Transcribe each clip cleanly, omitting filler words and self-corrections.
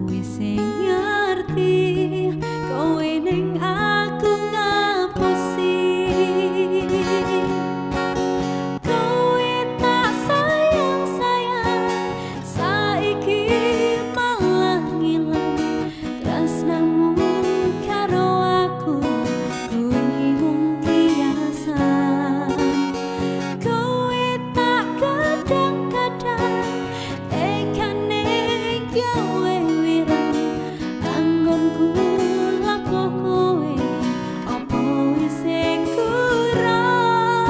Kowe sing ngerti, kowe ning aku ngapusi. Kowe tak sayang-sayang, saiki malah ngilang. Tresnamu karo aku kuwi mung kiasan. Kowe tak kadang-kadang tekane gawe wirang. Anggonku lapo kowe opo isih kurang?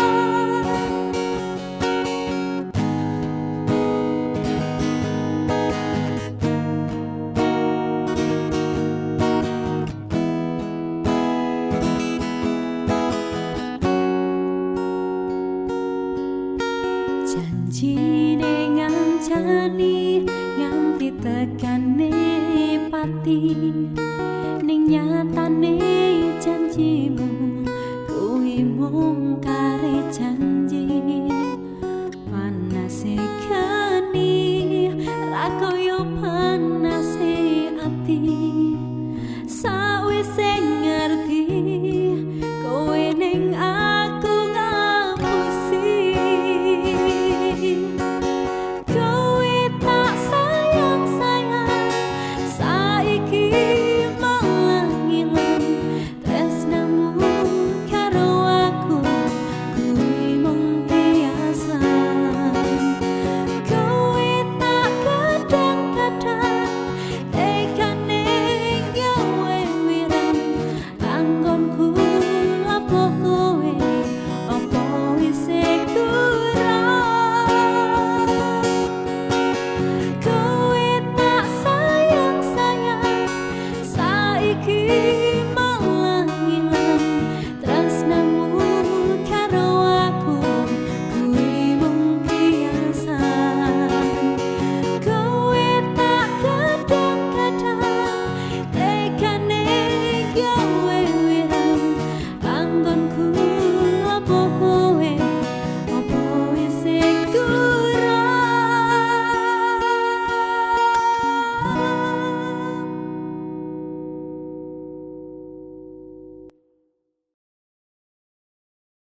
Janjine ngancani nganti tekane pati, ning nyatane janjimu kuwi mung kare janji. Panase geni ra kaya panase ati.